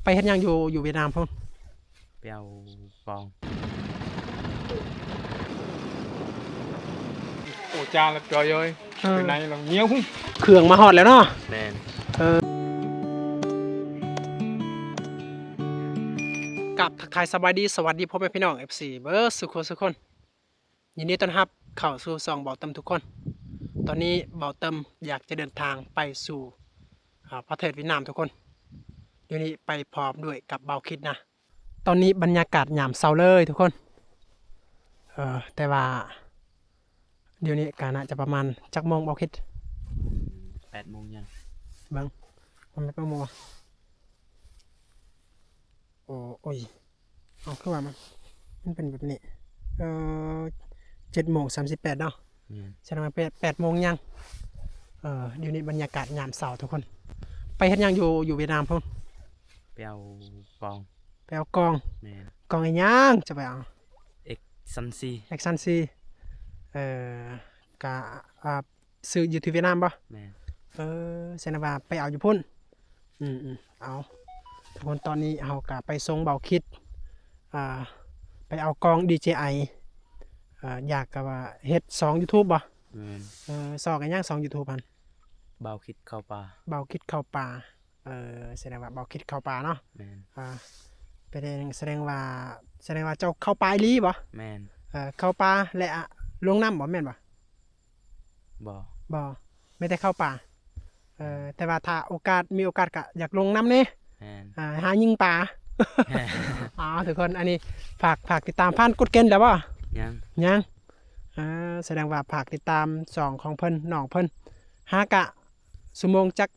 ໄປເຮັດຫຍັງຢູ່ ຢູ່ຫວຽດນາມພຸ້ນ? ໄປເອົາກອງ. ໂອ ຈານລະຈອຍເອີຍ. ເອີ ໄປໄນລະງຽວ. ເຄື່ອງມາຮອດແລ້ວເນາະ. ແມ່ນ. ເອີ ກາບທັກທາຍສະບາຍດີ ສະຫວັດດີພໍ່ແມ່ພີ່ນ້ອງ ເອັຟຊີ ເບີດສູ່ຄົນສູ່ຄົນ. ຍິນດີຕ້ອນຮັບເຂົ້າສູ່ຊ່ອງເບົາເຕີມທຸກຄົນ. ຕອນນີ້ເບົາເຕີມຢາກຈະເດີນທາງໄປສູ່ ອາ ປະເທດຫວຽດນາມທຸກຄົນ. ດຽວນີ້ໄປພ້ອມດ້ວຍກັບເບົາຄິດນະ. ຕອນນີ້ບັນຍາກາດຍາມເຊົ້າເລີຍທຸກຄົນ. ເອີ ແຕ່ວ່າດຽວນີ້ກະໜ້າຈະປະມານຈັກໂມງເບົາຄິດ? ແປດໂມງຍັງ. ເບິ່ງ ມັນແປດໂມງ. ໂອ້ ໂອ້ຍ ເອົາ ຄືວ່າມັນ ມັນເປັນແບບນີ້. ເອີ ເຈັດໂມງສາມສິບແປດເນາະ. ແມ່ນ. ສະແດງວ່າແປດ ແປດໂມງຍັງ. ເອີ ດຽວນີ້ບັນຍາກາດຍາມເຊົ້າທຸກຄົນ. ໄປເຮັດຫຍັງຢູ່ ຢູ່ຫວຽດນາມພຸ້ນ? ໄປເອົາກອງ. ໄປເອົາກອງ. ແມ່ນ. ກອງອີ່ຫຍັງຈະໄປເອົາ? ເອັກຊັນຊີ. ເອັກຊັນຊີ. ເອີ ກະ ອ່າ ຊື້ຢູ່ທີ່ຫວຽດນາມບໍ່? ແມ່ນ. ເອີ ສະແດງວ່າໄປເອົາຢູ່ພຸ້ນ. ອືມໆ ເອົາ ທຸກຄົນ ຕອນນີ້ເຮົາກະໄປສົ່ງເບົາຄິດ ອ່າ ໄປເອົາກອງດີເຈໄອ ເອີ ຢາກກະວ່າເຮັດຊ່ອງຢູທູບບໍ່? ແມ່ນ. ເອີ ຊ່ອງອີ່ຫຍັງ ຊ່ອງຢູທູບຫັ້ນ? ເບົາຄິດເຂົ້າປ່າ. ເບົາຄິດເຂົ້າປ່າ. ເອີ ສະແດງວ່າເບົາຄິດເຂົ້າປ່າເນາະ. ແມ່ນ. ອ່າ ໄປແດງ ສະແດງວ່າ ສະແດງວ່າເຈົ້າເຂົ້າປ່າອີ່ຫຼີບໍ່? ແມ່ນ. ເອີ ເຂົ້າປ່າ ແລະ ອະ ລົງນ້ຳບໍ່ ແມ່ນບໍ່? ບໍ່ ບໍ່ ມີແຕ່ເຂົ້າປ່າ. ເອີ ແຕ່ວ່າຖ້າໂອກາດ ມີໂອກາດກະຢາກລົງນ້ຳແດ່. ແມ່ນ. ອ່າ ຫາຍິງປາ. ແມ່ນ. ເອົາ ທຸກຄົນ ອັນນີ້ຝາກ ຝາກຕິດຕາມ ຜ່ານກົດເກນແລ້ວບໍ່? ຍັງ. ຍັງ. ເອີ ສະແດງວ່າຝາກຕິດຕາມຊ່ອງຂອງເພິ່ນ ນ້ອງເພິ່ນ. ຫາກະຊົ່ວໂມງຈັກ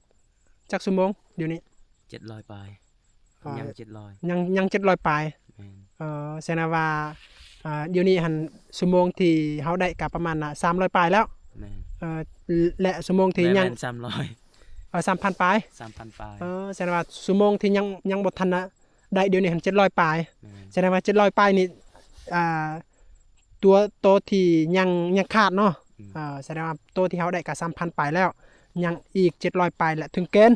ຈັກຊົ່ວໂມງດຽວນີ້? ເຈັດຮ້ອຍປາຍ. ອໍ ຍັງເຈັດຮ້ອຍ ຍັງ ຍັງເຈັດຮ້ອຍປາຍ. ແມ່ນ. ເອີ ສະແດງວ່າ ອ່າ ດຽວນີ້ຫັ້ນ ຊົ່ວໂມງທີ່ເຮົາໄດ້ກະປະມານ ອ່າ ສາມຮ້ອຍປາຍແລ້ວ. ແມ່ນ. ເອີ ແລະ ຊົ່ວໂມງທີ່ຍັງ ແມ່ນ ສາມຮ້ອຍ ເອີ ສາມພັນປາຍ. ສາມພັນປາຍ. ເອີ ສະແດງວ່າຊົ່ວໂມງທີ່ຍັງ ຍັງບໍ່ທັນ ອ່າ ໄດ້ດຽວນີ້ຫັ້ນ ເຈັດຮ້ອຍປາຍ. ແມ່ນ. ສະແດງວ່າເຈັດຮ້ອຍປາຍນີ້ ອ່າ ຕົວ ໂຕທີ່ຍັງ ຍັງຂາດເນາະ. ອືມ. ເອີ ສະແດງວ່າໂຕທີ່ເຮົາໄດ້ກະສາມພັນປາຍແລ້ວ ຍັງອີກເຈັດຮ້ອຍປາຍແຫຼະເຖິງເກນ.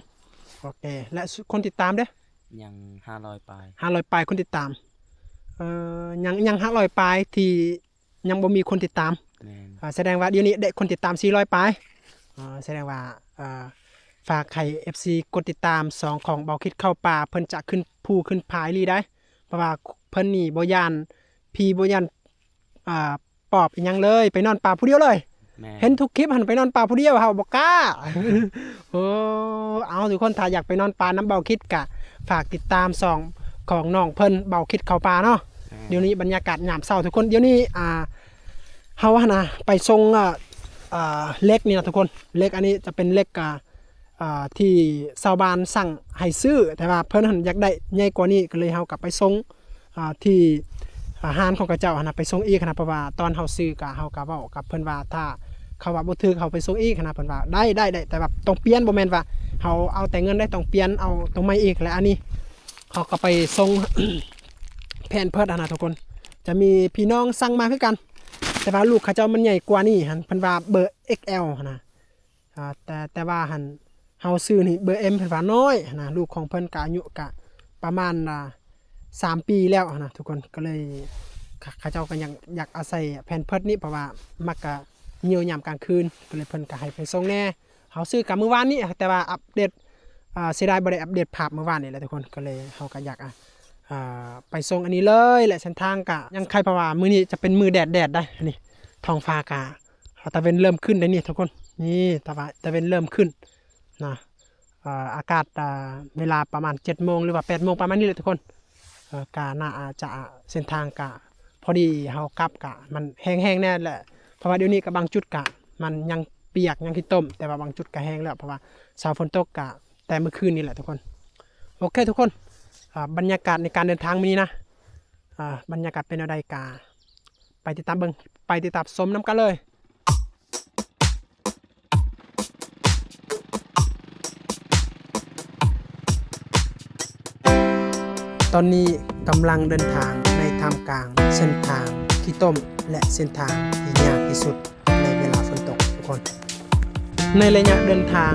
ໂອເຄ ແລະ ຄົນຕິດຕາມເດ້? ຍັງຫ້າຮ້ອຍປາຍ. ຫ້າຮ້ອຍປາຍຄົນຕິດຕາມ. ເອີ ຍັງ ຍັງຫ້າຮ້ອຍປາຍທີ່ຍັງບໍ່ມີຄົນຕິດຕາມ. ແມ່ນ. ເອີ ສະແດງວ່າດຽວນີ້ໄດ້ຄົນຕິດຕາມສີ່ຮ້ອຍປາຍ. ເອີ ສະແດງວ່າ ເອີ ຝາກໃຫ້ເອັຟຊີກົດຕິດຕາມຊ່ອງຂອງເບົາຄິດເຂົ້າປ່າ ເພິ່ນຈະຂຶ້ນພູຂຶ້ນຜາອີ່ຫຼີໄດ໋. ເພາະວ່າເພິ່ນນີ້ບໍ່ຢ້ານຜີ ບໍ່ຢ້ານ ອ່າ ປອບອີ່ຫຍັງເລີຍ ໄປນອນປ່າຜູ້ດຽວເລີຍ. ແມ່ນ. ເຫັນທຸກຄລິບຫັ້ນໄປນອນປ່າຜູ້ດຽວ ເຮົາບໍ່ກ້າ. ໂອ້ ເອົາ ທຸກຄົນ ຖ້າຢາກໄປນອນປ່ານຳເບົາຄິດກະຝາກຕິດຕາມຊ່ອງຂອງນ້ອງເພິ່ນ ເບົາຄິດເຂົ້າປ່າເນາະ. ແມ່ນ. ດຽວນີ້ບັນຍາກາດຍາມເຊົ້າທຸກຄົນ ດຽວນີ້ ອ່າ ເຮົາຫັ້ນນະໄປສົ່ງ ອ່າ ອ່າ ເຫຼັກນີ້ນະທຸກຄົນ. ເຫຼັກອັນນີ້ຈະເປັນເຫຼັກ ອ່າ ອ່າ ທີ່ຊາວບ້ານສັ່ງໃຫ້ຊື້ ແຕ່ວ່າເພິ່ນຫັ້ນຢາກໄດ້ໃຫຍ່ກວ່ານີ້ ກໍເລີຍເຮົາກໍໄປສົ່ງ ອ່າ ທີ່ ອ່າ ຮ້ານຂອງເຂົາເຈົ້າຫັ້ນນະ ໄປສົ່ງອີກຫັ້ນນະ. ເພາະວ່າຕອນເຮົາຊື້ກະ ເຮົາກະເວົ້າກັບເພິ່ນວ່າ ຖ້າເຂົາວ່າບໍ່ຖືກ ເຮົາໄປສົ່ງອີກຫັ້ນນະ. ເພິ່ນວ່າໄດ້ ໄດ້ ໄດ້ ແຕ່ວ່າຕ້ອງປ່ຽນ ບໍ່ແມ່ນວ່າເຮົາເອົາແຕ່ເງິນໄດ້ ຕ້ອງປ່ຽນເອົາໂຕໃໝ່ອີກ. ແລະ ອັນນີ້ເຮົາກໍໄປສົ່ງ ແພມເພີດຫັ້ນນະທຸກຄົນ ຈະມີພີ່ນ້ອງສັ່ງມາຄືກັນ ແຕ່ວ່າລູກເຂົາເຈົ້າມັນໃຫຍ່ກວ່ານີ້ຫັ້ນ ເພິ່ນວ່າເບີເອັກແອລຫັ້ນນະ. ອ່າ ແຕ່ ແຕ່ວ່າຫັ້ນ ເຮົາຊື້ນີ້ເບີເອັມ ເພິ່ນວ່ານ້ອຍຫັ້ນນະ. ລູກຂອງເພິ່ນກະອາຍຸກະປະມານ ອ່າ ສາມປີແລ້ວຫັ້ນນະທຸກຄົນ. ກໍເລີຍ ເຂົາ ເຂົາເຈົ້າກໍຍັງຢາກອາໄສແພມເພີດນີ້ ເພາະວ່າມັກກະຫິວຍາມກາງຄືນ ກໍເລີຍເພິ່ນກະໃຫ້ໄປສົ່ງແດ່. ເຮົາຊື້ກະມື້ວານນີ້ ແຕ່ວ່າອັບເດດ ອ່າ ເສຍດາຍບໍ່ໄດ້ອັບເດດພາບມື້ວານນີ້ແຫຼະທຸກຄົນ. ກໍເລີຍເຮົາກະຢາກ ອ່າ ໄປສົ່ງອັນນີ້ເລີຍ ແລະ ເສັ້ນທາງກະຍັງໄຄ ເພາະວ່າມື້ນີ້ຈະເປັນມື້ແດດໆໄດ໋. ອັນນີ້ທ້ອງຟ້າກະ ຕາເວັນເລີ່ມຂຶ້ນໄດ໋ນີ້ທຸກຄົນ. ນີ້ ຕາວາ ຕາເວັນເລີ່ມຂຶ້ນນະ. ເອີ ອາກາດ ເອີ ເວລາປະມານເຈັດໂມງ ຫຼືວ່າແປດໂມງປະມານນີ້ແຫຼະທຸກຄົນ. ເອີ ກະໜ້າອາດຈະ ເສັ້ນທາງກະພໍດີ ເຮົາກັບກະມັນແຫ້ງໆແດ່ແຫຼະ ເພາະວ່າດຽວນີ້ກະບາງຈຸດກະມັນຍັງປຽກ ຍັງຂີ້ຕົມ ແຕ່ວ່າບາງຈຸດກະແຫ້ງແລ້ວ ເພາະວ່າເຊົາຝົນຕົກກະແຕ່ມື້ຄືນນີ້ແຫຼະທຸກຄົນ. ໂອເຄທຸກຄົນ ອ່າ ບັນຍາກາດໃນການເດີນທາງມື້ນີ້ນະ ອ່າ ບັນຍາກາດເປັນແນວໃດກະໄປຕິດຕາມເບິ່ງ ໄປຕິດຕາມຊົມນຳກັນເລີຍ. ຕອນນີ້ກຳລັງເດີນທາງໃນທ່າມກາງເສັ້ນທາງຂີ້ຕົມ ແລະ ເສັ້ນທາງທີ່ຍາກທີ່ສຸດໃນເວລາຝົນຕົກທຸກຄົນ. ໃນໄລຍະເດີນທາງ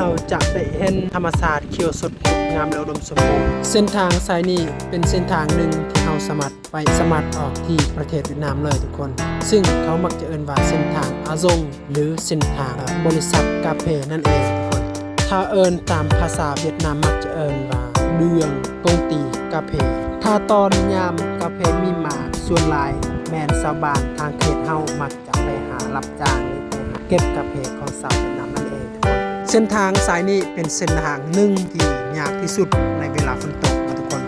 ເຮົາຈະໄດ້ເຫັນທຳມະຊາດຂຽວສົດງົດງາມ ແລະ ອຸດົມສົມບູນ. ເສັ້ນທາງສາຍນີ້ເປັນເສັ້ນທາງໜຶ່ງທີ່ເຮົາສາມາດໄປ ສາມາດອອກທີ່ປະເທດຫວຽດນາມເລີຍທຸກຄົນ, ເຊິ່ງເຂົາມັກຈະເອີ້ນວ່າເສັ້ນທາງອາຊົງ ຫຼື ເສັ້ນທາງບໍລິສັດກາເຟນັ້ນເອງທຸກຄົນ. ຖ້າເອີ້ນຕາມພາສາຫວຽດນາມມັກຈະເອີ້ນວ່າ Đường Công ty Cà Phê. ຖ້າຕອນຍາມກາເຟມີໝາກ ສ່ວນຫຼາຍແມ່ນຊາວບ້ານທາງເຂດເຮົາມັກຈະໄປຫາຮັບຈ້າງ ຫຼື ໄປຫາເກັບກາເຟຂອງຊາວຫວຽດນາມນັ້ນເອງທຸກຄົນ. ເສັ້ນທາງສາຍນີ້ເປັນເສັ້ນທາງໜຶ່ງທີ່ຍາກທີ່ສຸດໃນເວລາຝົນຕົກເນາະທຸກຄົນ.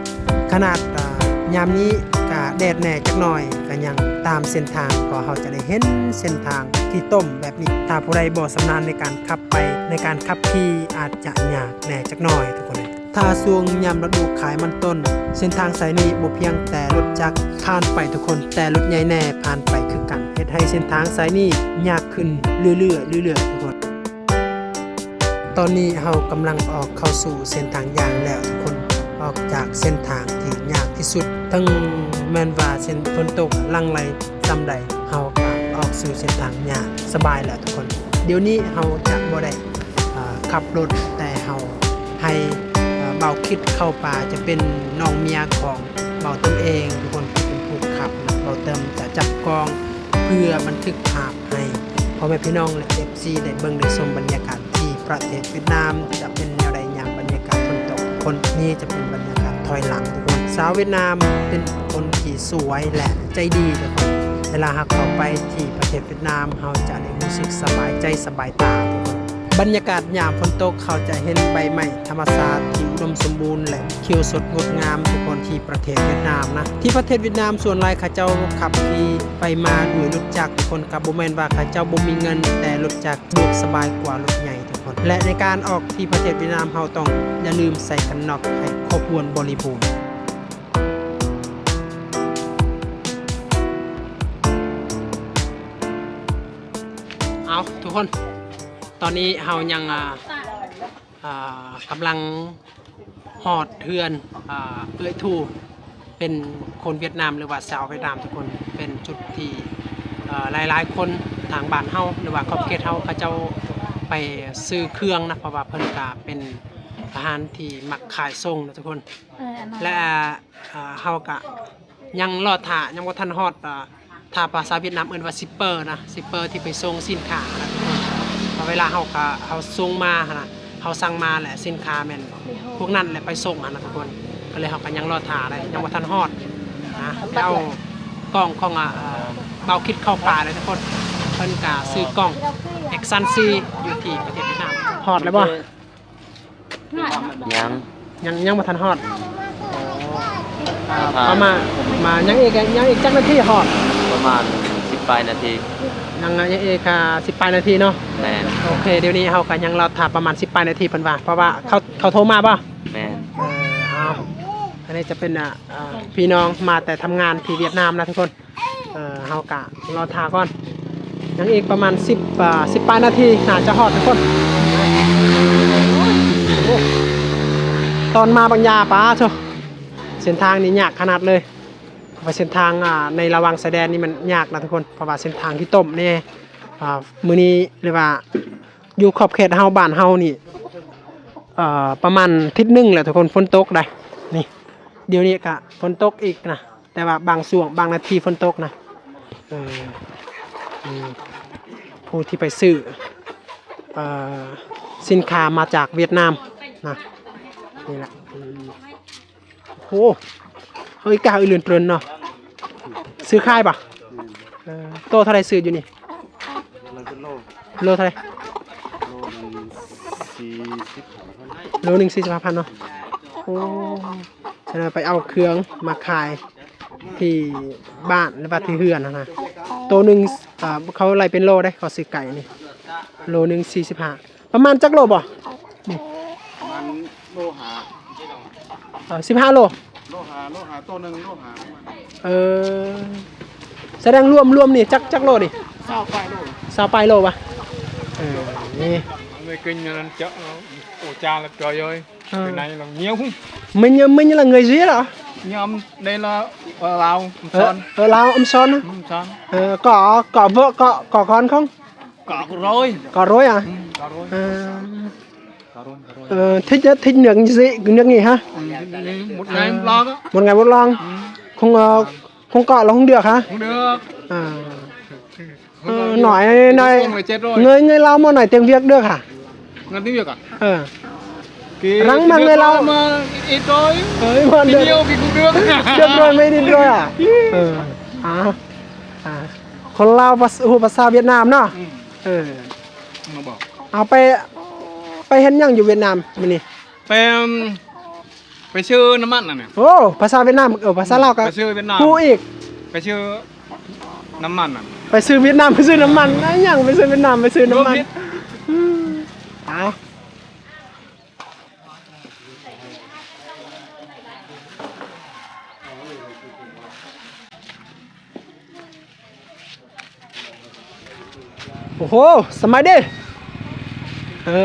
ຂະໜາດ ອ່າ ຍາມນີ້ກະແດດແດ່ຈັກໜ້ອຍ ກະຍັງຕາມເສັ້ນທາງ ກໍເຮົາຈະໄດ້ເຫັນເສັ້ນທາງທີ່ຕົມແບບນີ້. ຖ້າຜູ້ໃດບໍ່ຊຳນານໃນການຂັບໄປ ໃນການຂັບຂີ່ອາດຈະຍາກແດ່ຈັກໜ້ອຍທຸກຄົນເອີຍ. ຖ້າຊ່ວງຍາມລະດູຂາຍມັນຕົ້ນ ເສັ້ນທາງສາຍນີ້ບໍ່ພຽງແຕ່ລົດຈັກຜ່ານໄປທຸກຄົນ, ແຕ່ລົດໃຫຍ່ແດ່ຜ່ານໄປຄືກັນ, ເຮັດໃຫ້ເສັ້ນທາງສາຍນີ້ຍາກຂຶ້ນເລື້ອຍໆ ເລື້ອຍໆທຸກຄົນ. ຕອນນີ້ເຮົາກຳລັງອອກເຂົ້າສູ່ເສັ້ນທາງຢ່າງແລ້ວທຸກຄົນ, ອອກຈາກເສັ້ນທາງທີ່ຍາກທີ່ສຸດ. ເຖິງແມ່ນວ່າເສັ້ນຝົນຕົກຫຼັ່ງໄຫຼສ່ຳໃດ ເຮົາກໍອອກສູ່ເສັ້ນທາງຍາກສະບາຍແລ້ວທຸກຄົນ. ດຽວນີ້ເຮົາຈະບໍ່ໄດ້ ເອີ ຂັບລົດ, ແຕ່ເຮົາໃຫ້ ເອີ ບ່າວຄິດເຂົ້າປ່າ ຈະເປັນນ້ອງເມຍຂອງບ່າວເຕີມເອງ ເປັນຄົນ ເປັນຜູ້ຂັບ, ບ່າວເຕີມຈະຈັບກ້ອງເພື່ອບັນທຶກພາບໃຫ້ພໍ່ແມ່ພີ່ນ້ອງ ແລະ ເອັຟຊີ ໄດ້ເບິ່ງໄດ້ຊົມບັນຍາກາດທີ່ປະເທດຫວຽດນາມ ຈະເປັນແນວໃດຍາມບັນຍາກາດຝົນຕົກ. ຄົນນີ້ຈະເປັນບັນຍາກາດຖອຍຫຼັງທຸກຄົນ. ຊາວຫວຽດນາມເປັນຄົນທີ່ສວຍ ແລະ ໃຈດີທຸກຄົນ. ເວລາເຮົາເຂົ້າໄປທີ່ປະເທດຫວຽດນາມ ເຮົາຈະໄດ້ຮູ້ສຶກສະບາຍໃຈສະບາຍຕາທຸກຄົນ. ບັນຍາກາດຍາມຝົນຕົກ ເຮົາຈະເຫັນໃບໄມ້ທຳມະຊາດທີ່ອຸດົມສົມບູນ ແລະ ຂຽວສົດງົດງາມທຸກຄົນ ທີ່ປະເທດຫວຽດນາມນະ. ທີ່ປະເທດຫວຽດນາມສ່ວນຫຼາຍເຂົາເຈົ້າຂັບຂີ່ໄປມາດ້ວຍລົດຈັກທຸກຄົນ, ກໍບໍ່ແມ່ນວ່າເຂົາເຈົ້າບໍ່ມີເງິນ, ແຕ່ລົດຈັກສະດວກສະບາຍກວ່າລົດໃຫຍ່ທຸກຄົນ. ແລະ ໃນການອອກທີ່ປະເທດຫວຽດນາມ ເຮົາຕ້ອງຢ່າລືມໃສ່ກັນນັອກໃຫ້ຄົບຖ້ວນບໍລິບູນ. ເອົາ ທຸກຄົນ, ຕອນນີ້ເຮົາຍັງ ອ່າ ອ່າ ກຳລັງຮອດເຮືອນ ອ່າ ເອື້ອຍທູ່ ເປັນຄົນຫວຽດນາມ ຫຼືວ່າຊາວຫວຽດນາມທຸກຄົນ. ເປັນຈຸດທີ່ ເອີ ຫຼາຍໆຄົນທາງບ້ານເຮົາ ຫຼືວ່າຂອບເຂດເຮົາ ເຂົາເຈົ້າໄປຊື້ເຄື່ອງນະ, ເພາະວ່າເພິ່ນກະເປັນທະຫານທີ່ມັກຂາຍສົ່ງນະທຸກຄົນ. ເອີ ອັນນັ້ນ ແລະ ອ່າ ເຮົາກະຍັງລໍຖ້າ ຍັງບໍ່ທັນຮອດ ອ່າ ຖ້າພາສາຫວຽດນາມເອີ້ນວ່າຊິບເປີນະ, ຊິບເປີທີ່ໄປສົ່ງສິນຄ້ານະທຸກຄົນ. ເວລາເຮົາກະ ເຮົາສົ່ງມາຫັ້ນນະ, ເຮົາສັ່ງມາແຫຼະ ສິນຄ້າແມ່ນພວກນັ້ນແຫຼະໄປສົ່ງຫັ້ນນະທຸກຄົນ. ກໍເລີຍເຮົາກໍຍັງລໍຖ້າໄດ້ ຍັງບໍ່ທັນຮອດນະ. ໄປເອົາກ້ອງຂອງ ອ່າ ບ່າວຄິດເຂົ້າປ່າເລີຍທຸກຄົນ. ເພິ່ນກະຊື້ກ້ອງ Action C ຢູ່ທີ່ປະເທດຫວຽດນາມ. ຮອດແລ້ວບໍ່? ຍັງ ຍັງ ຍັງບໍ່ທັນຮອດ. ອ່າ ປະມານ ມາ ຍັງອີກ ຍັງອີກຈັກນາທີຮອດ? ປະມານສິບປາຍນາທີ. ຍັງ ຍັງອີກ ອ່າ ສິບປາຍນາທີເນາະ. ແມ່ນ. ໂອເຄ ດຽວນີ້ເຮົາກໍຍັງລໍຖ້າປະມານສິບປາຍນາທີເພິ່ນວ່າ, ເພາະວ່າເຂົາ ເຂົາໂທມາບໍ່? ແມ່ນ. ເອີ ເອົາ ອັນນີ້ຈະເປັນ ອ່າ ອ່າ ພີ່ນ້ອງມາແຕ່ທຳງານທີ່ຫວຽດນາມນະທຸກຄົນ. ເອີ ເຮົາກະລໍຖ້າກ່ອນ, ຍັງອີກປະມານສິບ ເອີ ສິບປາຍນາທີ ໜ້າຈະຮອດທຸກຄົນ. ໂອ້ ຕອນມາບັກຫຍ້າ ປາໂທ້ ເສັ້ນທາງນີ້ຍາກຂະໜາດເລີຍ. ເພາະວ່າເສັ້ນທາງ ອ່າ ໃນລະຫວ່າງຊາຍແດນນີ້ມັນຍາກນະທຸກຄົນ, ເພາະວ່າເສັ້ນທາງຂີ້ຕົມແດ່. ອ່າ ມື້ນີ້ ຫຼືວ່າຢູ່ຂອບເຂດເຮົາ ບ້ານເຮົານີ້ ເອີ ປະມານທິດໜຶ່ງແລ້ວທຸກຄົນ ຝົນຕົກໄດ໋. ນີ້ ດຽວນີ້ກະຝົນຕົກອີກນະ. ແຕ່ວ່າບາງຊ່ວງບາງນາທີຝົນຕົກນະ. ເອີ ອືມ ຜູ້ທີ່ໄປຊື້ ເອີ ສິນຄ້າມາຈາກຫວຽດນາມນະ. ນີ້ແຫຼະ. ອືມ ໂອ້ ເຮີ້ຍ ກາອືເລື່ອນເຕີນເນາະ. ຊື້ຂາຍປະ? ເອີ ໂຕເທົ່າໃດຊື້ຢູ່ນີ້? ໂລເທົ່າໃດ? ໂລໜຶ່ງສີ່ສິບຫ້າພັນ. ໂລໜຶ່ງສີ່ສິບຫ້າພັນເນາະ. ໂອ້ ສະນັ້ນໄປເອົາເຄື່ອງມາຂາຍທີ່ບ້ານ ຫຼືວ່າທີ່ເຮືອນຫັ້ນນະ. ໂຕໜຶ່ງ ເອີ ເຂົາໄລ່ເປັນໂລເດ້ ເຂົາຊື້ໄກ່ນີ້ ໂລໜຶ່ງສີ່ສິບຫ້າ. ປະມານຈັກໂລບໍ່? ປະມານໂລຫ້າ. ເອີ ສິບຫ້າໂລ. ໂລຫ້າ ໂລຫ້າ ໂຕໜຶ່ງໂລຫ້າ. ເອີ ສະແດງລວມ ລວມນີ້ຈັກ ຈັກໂລນີ້? ຊາວປາຍໂລ. ຊາວປາຍໂລວະ? ເອີ ນີ້ Người Kinh là ăn chó, ổ cha là trời ơi. Ờ. Cái này là nhiều. Mình, mình là người Giê đó. Nhom, đây là ở Lào, Âm Ờ, Son. Ở Lào, Âm Son á? Âm Son. Ờ, có, có vợ, có, có con không? Có rồi. Có rồi à? Ừ, có rồi. Ờ. Ờ, thích nhất, thích nước gì, nước gì hả? Ừ, một ngày một lon á. Một ngày một lon. Ừ. Không, ờ, không có là không được hả? Không được. À. Ờ, nói, nói, người, người Lao mà nói tiếng Việt được hả? Nói tiếng Việt à? Ờ. Cái Răng mà người Lao mà ít thôi. Ờ, mà thì được. Nhiều thì cũng được. Được rồi, mới đi rồi à? Ờ. À. À. ຄົນລາວພາສ- ຮູ້ພາສາຫວຽດນາມເນາະ? ອືມ ເອີ ເອົາໄປ ໄປເຮັດຫຍັງຢູ່ຫວຽດນາມມື້ນີ້? ໄປ ໄປຊື້ນ້ຳມັນນັ້ນນະ. ໂອ້ ພາສາຫວຽດນາມ ເອີ ພາສາລາວກໍ ໄປຊື້ຫວຽດນາມ ຮູ້ອີກ ໄປຊື້ນ້ຳມັນນັ້ນ. ໄປຊື້ຫວຽດນາມ ໄປຊື້ນ້ຳມັນ ອາ ຫຍັງ ໄປຊື້ຫວຽດນາມ ໄປຊື້ນ້ຳມັນ. ອືມ ເອົາ ໂອ້ໂຫ ສະບາຍດີ ເອີ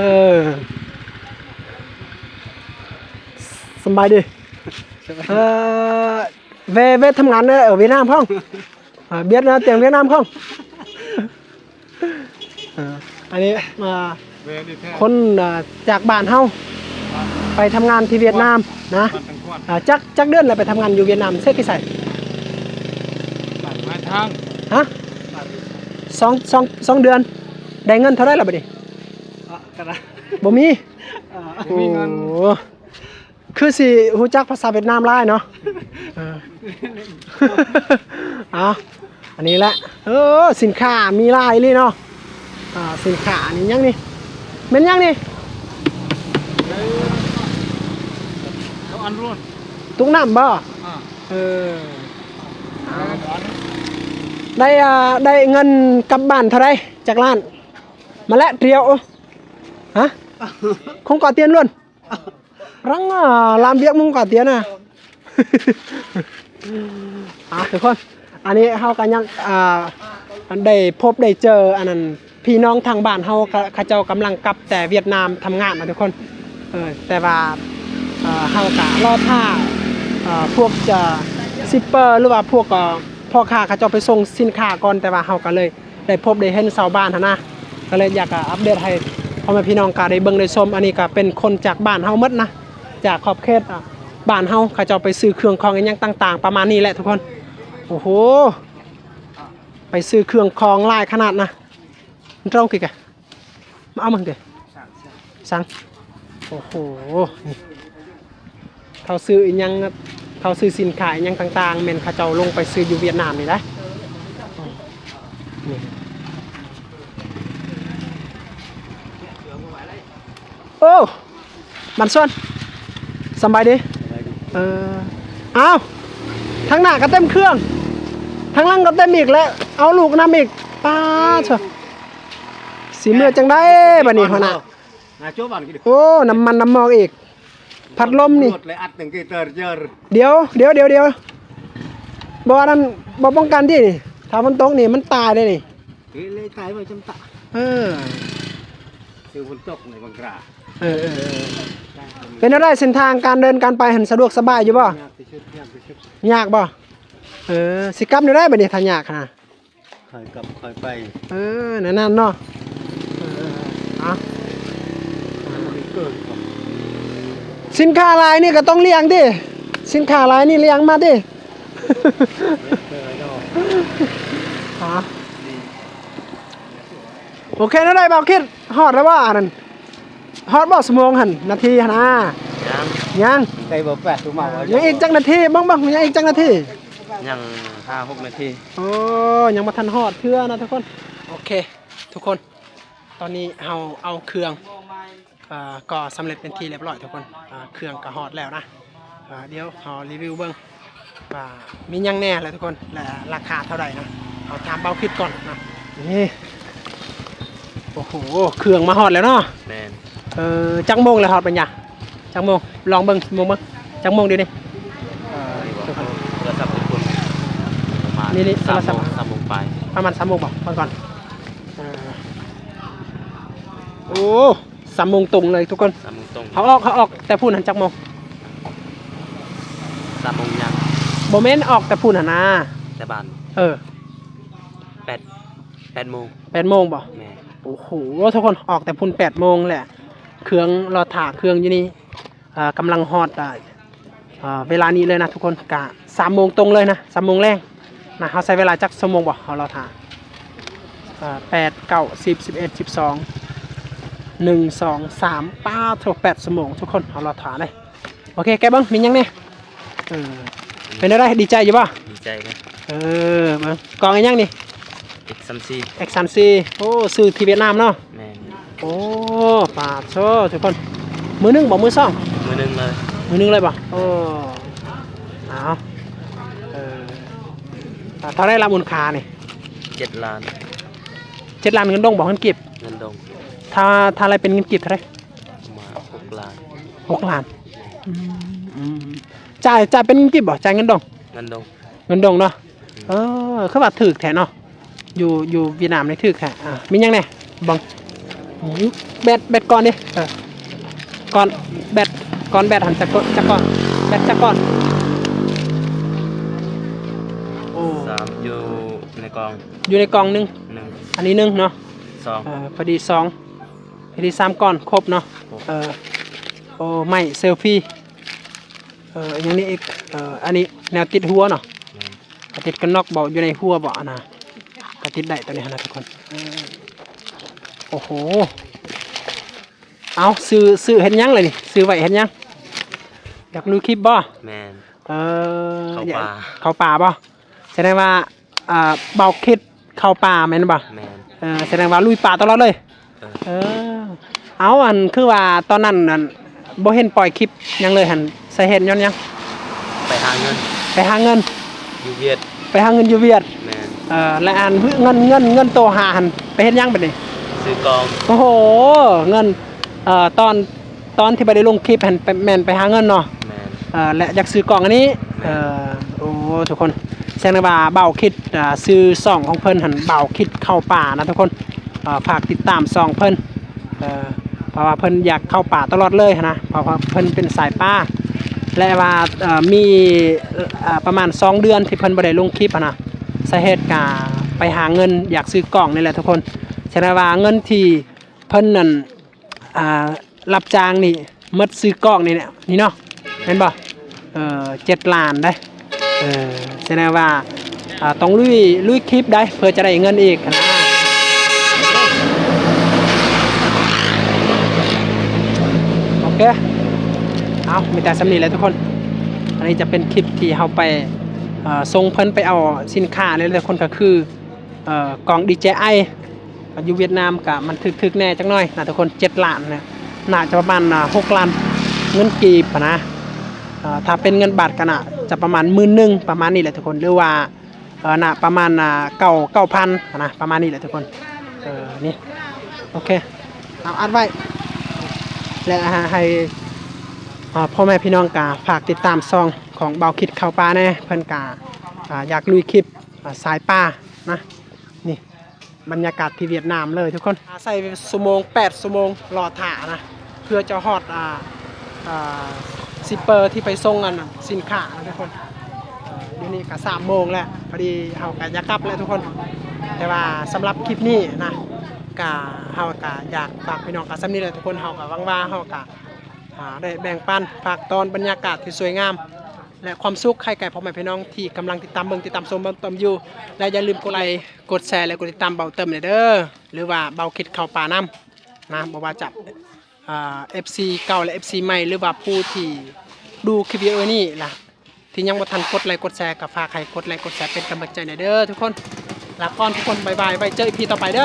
ສະບາຍດີ ເອີ ແວ່ ແວ່ທຳງານເດີ ຫວຽດນາມພ້ອມ ອ່າ ຫວຽດນາມ ຕຽງຫວຽດນາມພ້ອມ. ເອີ ອັນນີ້ ອ່າ ແມ່ນແທ້ ຄົນ ອ່າ ຈາກບ້ານເຮົາ ໄປທຳງານທີ່ຫວຽດນາມນະ. ອ່າ ຈັກ ຈັກເດືອນແລ້ວໄປທຳງານຢູ່ຫວຽດນາມ? ເຮັດທີ່ໃສ? ປາກໄມ້ທາງ. ຮະ? ສອງ ສອງ ສອງເດືອນ. ໄດ້ເງິນເທົ່າໃດລະບັດນີ້? ອະ ກະດາ ບໍ່ມີ. ອະ ບໍ່ມີເງິນ. ໂອ້ ຄືຊິຮູ້ຈັກພາສາຫວຽດນາມຫຼາຍເນາະ. ເອີ ເອົາ ອັນນີ້ແຫຼະ ເອີ ສິນຄ້າມີຫຼາຍອີ່ຫຼີເນາະ. ອ່າ ສິນຄ້ານີ້ຫຍັງນີ້ ແມ່ນຫຍັງນີ້? ເອີ ເອົາອັນລວນ ຕຸກນ້ຳບໍ່? ອ່າ ເອີ ເອົາ ໄດ້ ອ່າ ໄດ້ເງິນກັບບ້ານເທົ່າໃດ? ຈັກລ້ານ? ມາແລະ ຕຽວ ຮະ? ຄົງກໍຕຽນລວນ ລັງ ອາ ລາມວຽກມຸງກາເຕຍນະ. ອ່າ ທຸກຄົນ ອັນນີ້ເຮົາກໍຍັງ ອ່າ ໄດ້ພົບໄດ້ເຈີ ອັນນັ້ນ ພີ່ນ້ອງທາງບ້ານເຮົາ ເຂົາເຈົ້າກຳລັງກັບແຕ່ຫວຽດນາມທຳງານນະທຸກຄົນ. ເອີ ແຕ່ວ່າ ເອີ ເຮົາກໍລໍຖ້າ ເອີ ພວກ ຊິບເປີ ຫຼືວ່າພວກ ເອີ ພໍ່ຄ້າເຂົາເຈົ້າໄປສົ່ງສິນຄ້າກ່ອນ ແຕ່ວ່າເຮົາກໍເລີຍ ໄດ້ພົບໄດ້ເຫັນຊາວບ້ານຫັ້ນນະ ກໍເລີຍຢາກ ອາ ອັບເດດໃຫ້ພໍ່ແມ່ພີ່ນ້ອງກະໄດ້ເບິ່ງໄດ້ຊົມ. ອັນນີ້ກະເປັນຄົນຈາກບ້ານເຮົາໝົດນະ ຈາກຂອບເຂດ ອາ ບ້ານເຮົາ ເຂົາເຈົ້າໄປຊື້ເຄື່ອງຂອງອີ່ຫຍັງຕ່າງໆ ປະມານນີ້ແຫຼະທຸກຄົນ. ໂອ້ໂຫ ໄປຊື້ເຄື່ອງຂອງຫຼາຍຂະໜາດນະ. ມັນຕ້ອງກິນກະ ມາເອົາມັນເດ ສັງ ໂອ້ໂຫ ນີ້ ເຂົາຊື້ອີ່ຫຍັງ ເຂົາຊື້ສິນຄ້າອີ່ຫຍັງຕ່າງໆ ແມ່ນເຂົາເຈົ້າລົງໄປຊື້ຢູ່ຫວຽດນາມນີ້ໄດ໋. ນີ້ ໂອ້ ມັນຊວນ ສຳບາຍດີ ເອີ ອ້າວ ທາງໜ້າກໍເຕັມເຄື່ອງ ທາງຫຼັງກໍເຕັມອີກ ແລະ ເອົາລູກນຳອີກ ປາດໂທ້ ຊິເມືອຈັ່ງໃດບັດນີ້ ຫົວໜ້າ? ໂອ້ ນ້ຳມັນນ້ຳມອກອີກ ພັດລົມນີ້ ດຽວ ດຽວ ດຽວ ບໍ່ ອັນນັ້ນ ບໍ່ປ້ອງກັນຕິນີ້ ຖ້າຝົນຕົກນີ້ມັນຕາຍເດ້ນີ້ ເອີ ເອີ ເອີ ເປັນແນວໃດເສັ້ນທາງການເດີນການໄປຫັ້ນ ສະດວກສະບາຍຢູ່ບໍ່? ຍາກບໍ່? ເອີ ຊິກັບແນວໃດບັດນີ້ ຖ້າຍາກຫັ້ນນະ? ຄ່ອຍກັບຄ່ອຍໄປ ເອີ ແນວນັ້ນເນາະ ເອີ ເອົາ ສິນຄ້າຫຼາຍນີ້ກໍຕ້ອງລ້ຽງຕິ ສິນຄ້າຫຼາຍນີ້ລ້ຽງມາຕິ ຮະ ໂອເຄ ແນວໃດບ່າວຄິດ ຮອດແລ້ວບໍ່ ອັນນັ້ນ? ຮອດບໍ່ຊົ່ວໂມງຫັ້ນ ນາທີຫັ້ນນາ? ຍັງ ຍັງ ໃກ້ບໍ່ແປດ ຄືມາ ຍັງອີກຈັກນາທີ ເບິ່ງໆ ຍັງອີກຈັກນາທີ? ຍັງຫ້າຫົກນາທີ ໂອ້ ຍັງບໍ່ທັນຮອດເທື່ອນະທຸກຄົນ. ໂອເຄ ທຸກຄົນ ຕອນນີ້ເຮົາເອົາເຄື່ອງ ເອີ ກໍສຳເລັດເປັນທີ່ລຽບຮ້ອຍທຸກຄົນ ເອີ ເຄື່ອງກໍຮອດແລ້ວນະ. ເອີ ດຽວເຮົາຣີວິວເບິ່ງວ່າມີຫຍັງແດ່ແຫຼະທຸກຄົນ ແລະ ລາຄາເທົ່າໃດນະ. ເຮົາຖາມບ່າວຄິດກ່ອນນະ. ນີ້ ໂອ້ໂຫ ເຄື່ອງມາຮອດແລ້ວເນາະ. ແມ່ນ ເອີ ຈັກໂມງແລ້ວຮອດບັນຍາ? ຈັກໂມງ? ລອງເບິ່ງໂມງເບິ່ງ ຈັກໂມງດຽວນີ້? ເອີ ໂທລະສັບທຸກຄົນ ປະມານ ນີ້ໆ ໂທລະສັບ ສາມໂມງ ສາມໂມງປາຍ ປະມານສາມໂມງບໍ່? ເບິ່ງກ່ອນ ເອີ ໂອ້ ສາມໂມງຕົງເລີຍທຸກຄົນ ສາມໂມງຕົງ. ເຮົາອອກ ເຮົາອອກແຕ່ພຸ້ນຫັ້ນຈັກໂມງ? ສາມໂມງຍັງ ບໍ່ແມ່ນ ອອກແຕ່ພຸ້ນຫັ້ນນາ ແຕ່ບ້ານ ເອີ ແປດ ແປດໂມງ ແປດໂມງບໍ່? ແມ່ນ ໂອ້ໂຫ ທຸກຄົນ ອອກແຕ່ພຸ້ນແປດໂມງແຫຼະ ເຄື່ອງ ລໍຖ້າເຄື່ອງຢູ່ນີ້ ເອີ ກຳລັງຮອດ ເອີ ເວລານີ້ເລີຍນະທຸກຄົນ ກະສາມໂມງຕົງເລີຍນະ ສາມໂມງແລງນະ. ເຮົາໃຊ້ເວລາຈັກຊົ່ວໂມງບໍ່ ເຮົາລໍຖ້າ ເອີ ແປດ ເກົ້າ ສິບ ສິບເອັດ ສິບສອງ ໜຶ່ງ ສອງ ສາມ ປາໂທ້ ແປດຊົ່ວໂມງທຸກຄົນ ເຮົາລໍຖ້າເລີຍ. ໂອເຄ ແກະເບິ່ງມີຫຍັງແດ່. ເອີ ເປັນແນວໃດ ດີໃຈຢູ່ບໍ່? ດີໃຈເດ້. ເອີ ເບິ່ງ ກ້ອງອີຫຍັງນີ້? ເອັກສາມສີ່ ເອັກສາມສີ່ ໂອ້ ຊື້ທີ່ຫວຽດນາມເນາະ? ແມ່ນ. ໂອ້ ປາໂທ້ ທຸກຄົນ ມືໜຶ່ງບໍ່ ມືສອງ? ມືໜຶ່ງເລີຍ. ມືໜຶ່ງເລີຍບໍ່? ໂອ້ ເອົາ ເອີ ເທົ່າໃດລະມູນຄ່ານີ້? ເຈັດລ້ານ. ເຈັດລ້ານເງິນດົງບໍ່ ເງິນກີບ? ເງິນດົງ. ຖ້າ ຖ້າໄລ່ເປັນເງິນກີບເທົ່າໃດ? ປະມານຫົກລ້ານ. ຫົກລ້ານ. ອືມ ອືມ ຈ່າຍ ຈ່າຍເປັນເງິນກີບບໍ່? ຈ່າຍເງິນດົງ? ເງິນດົງ. ເງິນດົງເນາະ. ອືມ ເອີ ຄືວ່າຖືກແທ້ເນາະ ຢູ່ ຢູ່ຫວຽດນາມນີ້ຖືກແທ້. ອ່າ ມີຫຍັງແດ່ ເບິ່ງ ອືມ ແບັດ ແບັດກ້ອນເດ້. ເອີ ກ້ອນແບັດ ກ້ອນແບັດຫັ້ນຈັກ ຈັກກ້ອນ ແບັດຈັກກ້ອນ? ໂອ້ ສາມ ຢູ່ໃນກ່ອງ ຢູ່ໃນກ່ອງໜຶ່ງ ໜຶ່ງ ອັນນີ້ໜຶ່ງເນາະ. ສອງ ເອີ ພໍດີສອງ ພໍດີສາມກ້ອນ ຄົບເນາະ. ຄົບ. ເອີ ໂອ້ ໄມ້ເຊລຟີ ເອີ ອີຫຍັງນີ້ອີກ? ເອີ ອັນນີ້ແນວຕິດຫົວເນາະ. ແມ່ນ. ກະຕິດກັນນອກບໍ່ ຢູ່ໃນຫົວບໍ່ ອັນນະ ກະຕິດໄດ້ໂຕນີ້ຫັ້ນນະທຸກຄົນ. ເອີ ໂອ້ໂຫ ເອົາ ຊື້ ຊື້ເຮັດຫຍັງລະນີ້? ຊື້ໄວ້ເຮັດຫຍັງ? ຢາກລຸຍຄລິບບໍ່? ແມ່ນ. ເອີ ເຂົ້າປ່າ ເຂົ້າປ່າບໍ່? ສະແດງວ່າ ອ່າ ບ່າວຄິດເຂົ້າປ່າແມ່ນບໍ່? ແມ່ນ. ເອີ ສະແດງວ່າລຸຍປ່າຕະຫຼອດເລີຍ. ເອີ ເອີ ເອົາ ອັນ ຄືວ່າຕອນນັ້ນ ອັນ ບໍ່ເຫັນປ່ອຍຄລິບຫຍັງເລີຍຫັ້ນ ສາເຫດຍ້ອນຫຍັງ? ໄປຫາເງິນ ໄປຫາເງິນຢູ່ຫວຽດ. ໄປຫາເງິນຢູ່ຫວຽດ. ແມ່ນ. ເອີ ແລະ ອັນ ເງິນ ເງິນ ເງິນໂຕຫາຫັ້ນ ໄປເຮັດຫຍັງບັດນີ້? ຊື້ກ້ອງ. ໂອ້ໂຫ ເງິນ ເອີ ຕອນ ຕອນທີ່ບໍ່ໄດ້ລົງຄລິບຫັ້ນ ໄປ ແມ່ນໄປຫາເງິນເນາະ. ແມ່ນ. ເອີ ແລະ ຢາກຊື້ກ້ອງອັນນີ້. ແມ່ນ. ເອີ ໂອ້ ທຸກຄົນ ສະແດງວ່າບ່າວຄິດ ອ່າ ຊື່ຊ່ອງຂອງເພິ່ນຫັ້ນ ບ່າວຄິດເຂົ້າປ່ານະທຸກຄົນ. ເອີ ຝາກຕິດຕາມຊ່ອງເພິ່ນ ເອີ ເພາະວ່າເພິ່ນຢາກເຂົ້າປ່າຕະຫຼອດເລີຍຫັ້ນນະ ເພາະວ່າເພິ່ນເປັນສາຍປ່າ ແລະ ວ່າ ເອີ ມີ ເອີ ປະມານສອງເດືອນທີ່ເພິ່ນບໍ່ໄດ້ລົງຄລິບຫັ້ນນະ ສາເຫດກະໄປຫາເງິນ ຢາກຊື້ກ້ອງນີ້ແຫຼະທຸກຄົນ. ສະແດງວ່າເງິນທີ່ເພິ່ນນັ້ນ ອ່າ ຮັບຈ້າງນີ້ ໝົດຊື້ກ້ອງນີ້ແຫຼະ ນີ້ເນາະ ແມ່ນບໍ່? ເອີ ເຈັດລ້ານເດ້. ເອີ ສະແດງວ່າ ອ່າ ຕ້ອງລຸຍ ລຸຍຄລິບໄດ໋ ເພື່ອຈະໄດ້ເງິນອີກຫັ້ນນະ. ໂອເຄ ເອົາ ມີແຕ່ສ່ຳນີ້ແຫຼະທຸກຄົນ. ອັນນີ້ຈະເປັນຄລິບທີ່ເຮົາໄປ ເອີ ສົ່ງເພິ່ນໄປເອົາສິນຄ້າແຫຼະທຸກຄົນ ກະຄື ເອີ ກ້ອງ ດີເຈໄອ ຢູ່ຫວຽດນາມກະມັນຖືກໆແດ່ຈັກໜ້ອຍນະທຸກຄົນ ເຈັດລ້ານນະ ໜ້າຈະປະມານ ຫົກລ້ານເງິນກີບຫັ້ນນະ. ເອີ ຖ້າເປັນເງິນບາດກະໜ້າຈະປະມານໝື່ນໜຶ່ງ ປະມານນີ້ແຫຼະທຸກຄົນ ຫຼືວ່າ ເອີ ໜ້າປະມານ ເກົ້າ ເກົ້າພັນຫັ້ນນະ ປະມານນີ້ແຫຼະທຸກຄົນ. ເອີ ນີ້ ໂອເຄ ເອົາອັດໄວ້ ແລະ ໃຫ້ ເອີ ພໍ່ແມ່ພີ່ນ້ອງກະຝາກຕິດຕາມຊ່ອງຂອງບ່າວຄິດເຂົ້າປ່າແດ່ ເພິ່ນກະ ອ່າ ຢາກລຸຍຄລິບ ອ່າ ສາຍປ່ານະ. ນີ້ ບັນຍາກາດທີ່ຫວຽດນາມເລີຍທຸກຄົນ ໃຊ້ຊົ່ວໂມງ ແປດຊົ່ວໂມງລໍຖ້ານະ ເພື່ອຈະຮອດ ອ່າ ອ່າ ຊິບເປີທີ່ໄປສົ່ງອັນສິນຄ້ານະທຸກຄົນ. ເອີ ດຽວນີ້ກະສາມໂມງແລ້ວ ພໍດີເຮົາກະຢາກກັບແລ້ວທຸກຄົນ ແຕ່ວ່າສຳລັບຄລິບນີ້ນະ ກະ ເຮົາກະຢາກຝາກພີ່ນ້ອງກະສ່ຳນີ້ແຫຼະທຸກຄົນ. ເຮົາກະຫວັງວ່າເຮົາກະ ອ່າ ໄດ້ແບ່ງປັນພາກຕອນບັນຍາກາດທີ່ສວຍງາມ ແລະ ຄວາມສຸກໃຫ້ແກ່ພໍ່ແມ່ພີ່ນ້ອງທີ່ກຳລັງຕິດຕາມເບິ່ງ ຕິດຕາມຊົມເບິ່ງເຕີມຢູ່ ແລະ ຢ່າລືມກົດໄລ ກົດແຊ ແລະ ກົດຕິດຕາມເບົາເຕີມແດ່ເດີ ຫຼືວ່າບ່າວຄິດເຂົ້າປ່ານຳນະ ບໍ່ວ່າຈະ ອ່າ ເອັຟຊີເກົ່າ ແລະ ເອັຟຊີໃໝ່ ຫຼືວ່າຜູ້ທີ່ດູຄລິບວິດີໂອນີ້ລະ ທີ່ຍັງບໍ່ທັນກົດໄລ ກົດແຊ ກໍຝາກໃຫ້ກົດໄລ ກົດແຊ ເປັນກຳລັງໃຈແດ່ເດີທຸກຄົນ. ລາກ່ອນທຸກຄົນ ບາຍບາຍ ໄວ້ເຈີອີພີຕໍ່ໄປເດີ.